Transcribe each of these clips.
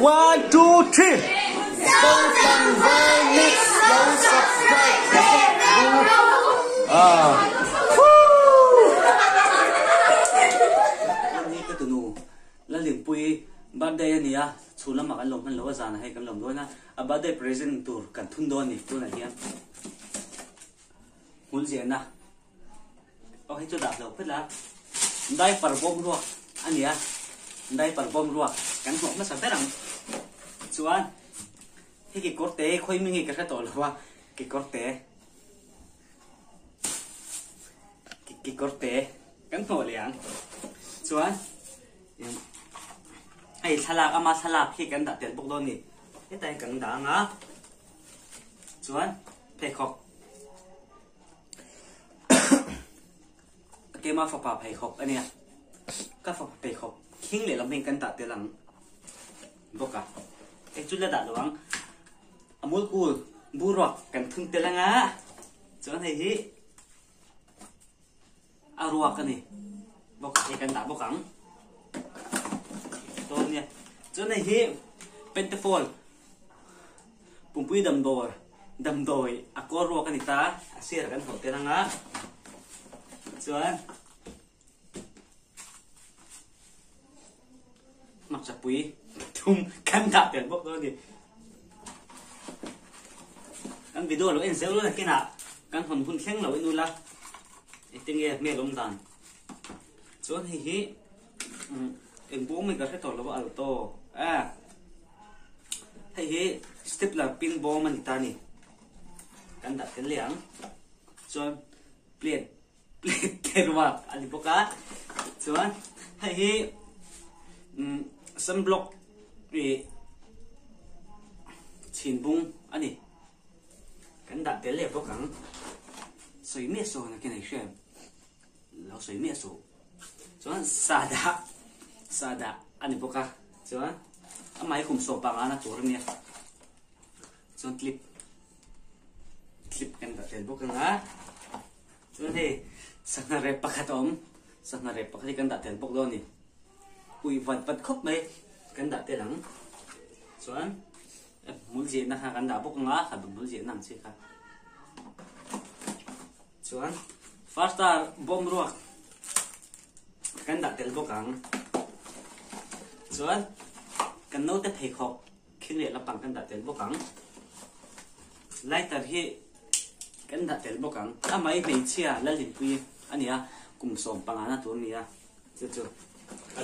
One two three Zotlangval mix lo subscribe ah Ni ka tunu Lalingpui birthday a nia chhun lamah kan lawm hman lo a zanah hei kan lawm dawn a a birthday present tur kan thun dawn a ni tunah hian hmul ziahna Aw hei chu dah lo phawt la, diaper bawm ruak a nia, diaper bawm ruak kan hnawh hmasa ber ang. Chuan hei kekawr te khawi mi nge ka hre tawh lo a, kekawr te kekawr te kan hnawh leh ang. Chuan hei thlalak ama thlalak hi kan dah tel bawk dawn a ni, hetah hian kan dah ang a, chuan pheikhawk. Keima fapa pheikhawk a nia, ka fapa pheikhawk khing lehlam hian kan dah tel ang bawk a, hei chu la dah lo ang, a mulkul buruak kan thun tel ang a, chuan hei hi a ruak a ni bawk a, hei kan dah bawk ang dawn nia, chuan hei hi pentafol. Pumpui damdawi damdawi a kawl ruak a ni ta, a sirah kan hlawh tel ang a, chuan hmarchapui thum kan dah tel bawk dawn a ni. Kan video lo en zeuh lo nakinah kan hawn hun thleng lo en ula engtin nge hmel awm dan chuan hei hi eng bawm nge ka hre tawh lo a alto a. Hei hi stapler pin bawm a ni ta a ni. Kan dah tel leh ang. Chuan plate plate te ruak a ni bawk a. Chuan hei hi umm sunblock ih chhin bung a ni. Kan dah tel leh bawk ang. Sawi miah sawn a ken a i hria em? Lo sawi miah suh. Chuan sahdah sahdah a ni bawk a. Chuan amah hi kum sawm panga na tur a nia. Chuan clip clip kan dah tel bawk ang a. Chuan hei sangha rep pakhat a awm. Sangha rep pakhat hi kan dah tel bawk dawn a ni. Ui vat vat khawp mai kan dah tel ang. Chuan hmul ziahna kha kan dah bawk ang a, kha hmul ziahna ang chi kha. Chuan Farstar bawm ruak kan dah tel bawk ang. Chuan kan naute pheikhawk khing leh lampang kan dah tel bawk ang. Lighter hi kan dah tel bawk ang. Amah hi hmeichhia Lalhlimpui a ni a, kum 15 na tur a ni a. Chu chu a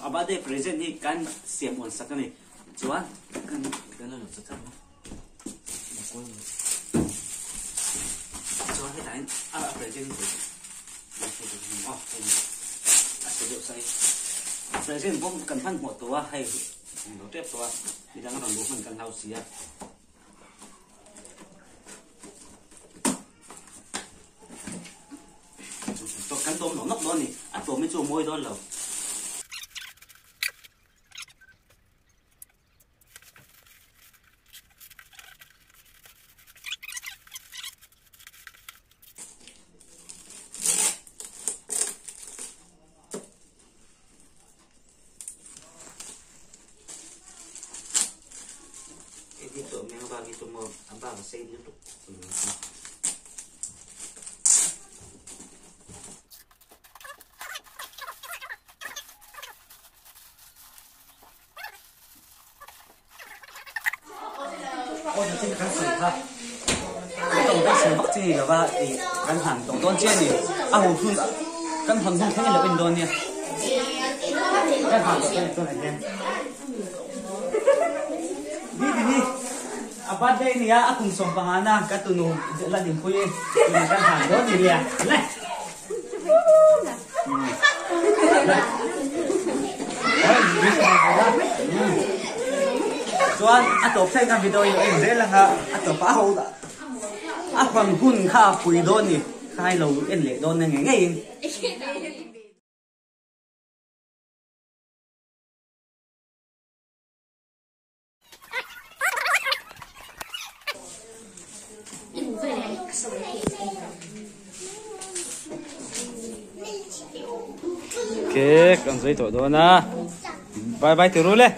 a birthday present hi kan siam awn sak a ni. Chuan kan kan la lo chak chak a. Chuan hetah hian a present tur a che deuh sai. Present bawm kan hmanhmawh tawh a, hei hmu lo tep tawh a, midang a rawn luh hman kan hlau si a. Kan tawm nawk nawk dawn a ni, a tawm hi chu a mawi dawn lo. Dito, may mga bagay ito mo, ang baga sa inyo ito. Aw chu kan sawi kha kan tawng daih sawi vak chi ni lova ih kan han tawng dawn chiah a ni a hun hun kan hawn hun thleng a lo en dawn nia kan han tawh dawn tunah hian ni ti ni a birthday a nia a kum 15 na ka tunu la dinpui tunah kan han dawn ni nia le. Chuan a tawp thleng khan video hi en zel ang a, a tawp a ho a hman hun kha a pui dawn ni, khai lo en leh dawn eng ngei in. Cake an zui tawh dawn a, bye bye ti ru le.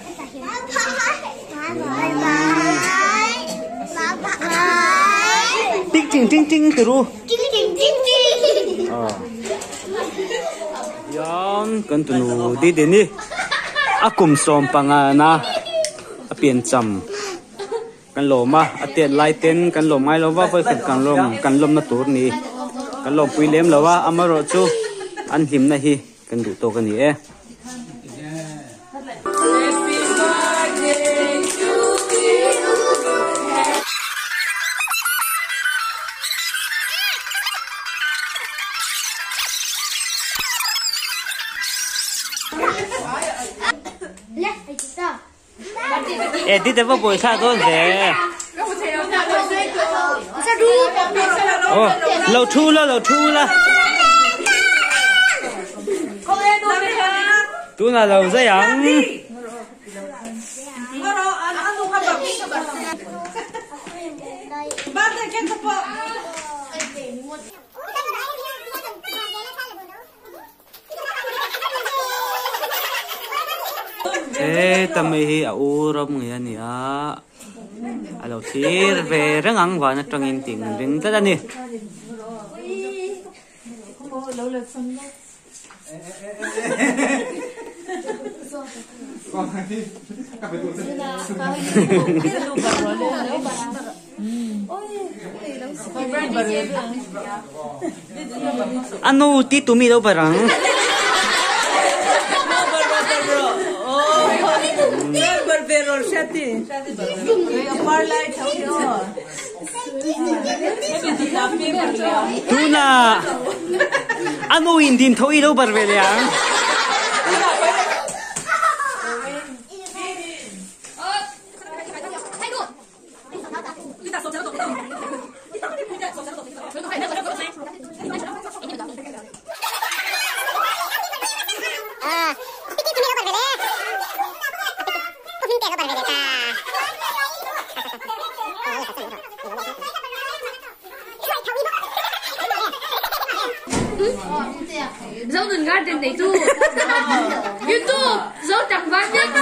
ting ting ting ti ru. Hian kan tunu Didini a kum 15 na a piancham kan lawm a, a tet lai ten kan lawm ngai lo va, vawikhat kan lawm kan lawmna tur ni kan lawmpui lem lo a, amaherawhchu an hlimna hi kan duh tawk a ni e. E ti te va buai thla dawn ve. Oh, lo thu la lo thu la. Tuna lo zai ang. Heta mai hi a u ram ngei a ni a, a lo thlir ve reng ang van atangin tih min ring tlat a ni. A nu ti tumi lo ber ang. Tuna a nu in din tho i lo ber ve leh ang. Zonun Garden neitu YouTube Zotlangval Mix.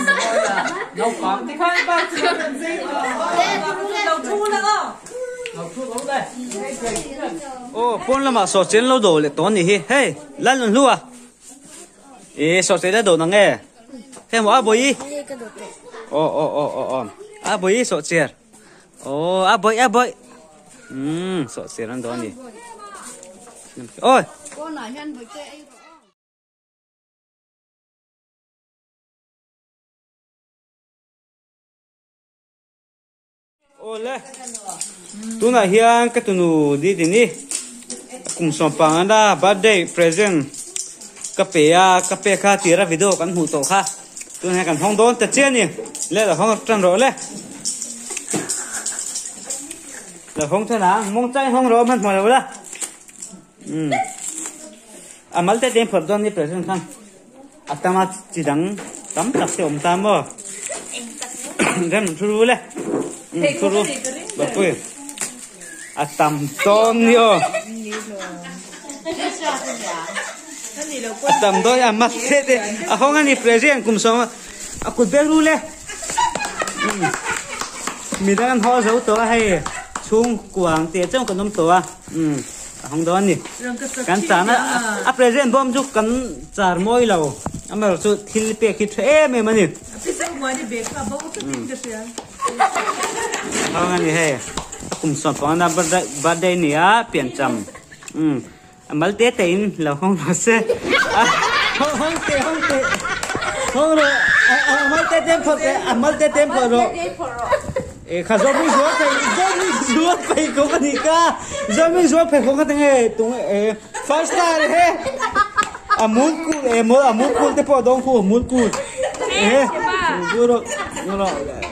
Aw pawn lamah saw chen lo do leh tawn ni hi hei Lalnun hlua e saw chen la do nang e hei maw a bawi aw aw aw aw aw a bawi saw cher aw a bawi a bawi umm saw cher an do a ni awi. Awle, tunah hian ka tunu Didini kum 15 na birthday present ka pe a, ka pek kha tira video kan hmuh tawh kha tunah hian kan hawng dawn ta chiah a ni, le lo hawng tan rawh le, lo hawng tan ang, mawng chang in hawng rawh hmanhmawh lo la, umm a mal te te in phawrh dawn ni present khan. A tanga chi dang tam tak te awm ta maw? Rem thu ru le. Thu ru. Bapui. A tam tawn ni aw. A tam dawn a mat te te. A hawng a ni present kum sawm a kut bek ru le. Midang an haw zo tawh a hei chhung kuang te chauh kan awm tawh a. A hawng dawn a ni. Kan chang a, a present bawm chu kan char mawi lo. Amaherawh chu thil pek hi tha em em a ni. A hawng a ni hei. A kum 15 na birthday ni a piancham. A mal te te in lo hawng rawh se. Hawng teh hawng teh. Hawng rawh. A mal te te in phawrh teh. A mal te te in phawrh rawh. E kha zawmi zual phei zawmi zual phei ko ka nih ka zawmi zual phei ko ka ti nge tung e first star he a mul kul e mul a mul kul te pawh dawng khu mul kul e guro guro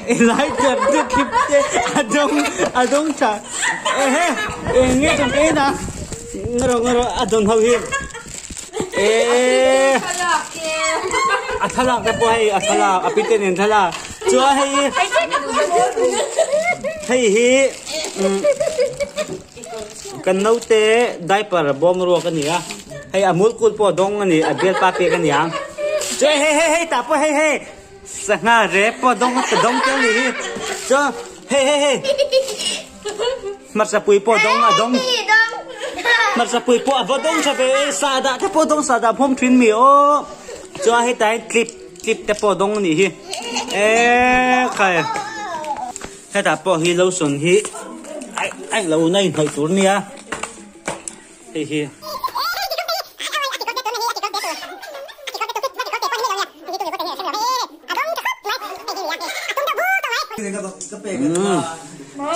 e lai char te khip te a dawng a dawng tha e he e nge tung e na ngaro ngaro a dawng ho hi e a thlalak te pawh hei a thlalak a pite nen thlalak Chuan hei hi hei hi kan naute diaper bawm ruak a ni a hei a mul kul pawh a dawng a ni a bialpa pek a ni ang chuan hei hei hei tah pawh hei hei sangha rep pawh a dawng a dawng tel a ni hi chuan hei hei hei. Hmarcha pui pawh dawng a dawng. Hmarcha pui pawh a va dawng tha ve e. Sahdah te pawh dawng sahdah phawm thin mi aw. Chuan hetah hian clip clip te pawh dawng a nih hi. Eee khai. Hetah pawh hi lotion hi a englo na inhnawih tur a nia. Hei hi.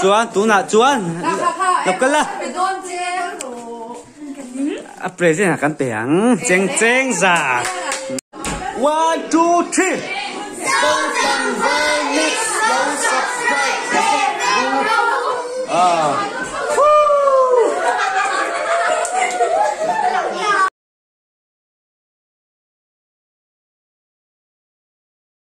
Chuan tunah chuan lo kal a. A present ah kan pe ang. Cheng cheng za. 1 2 3 Ah.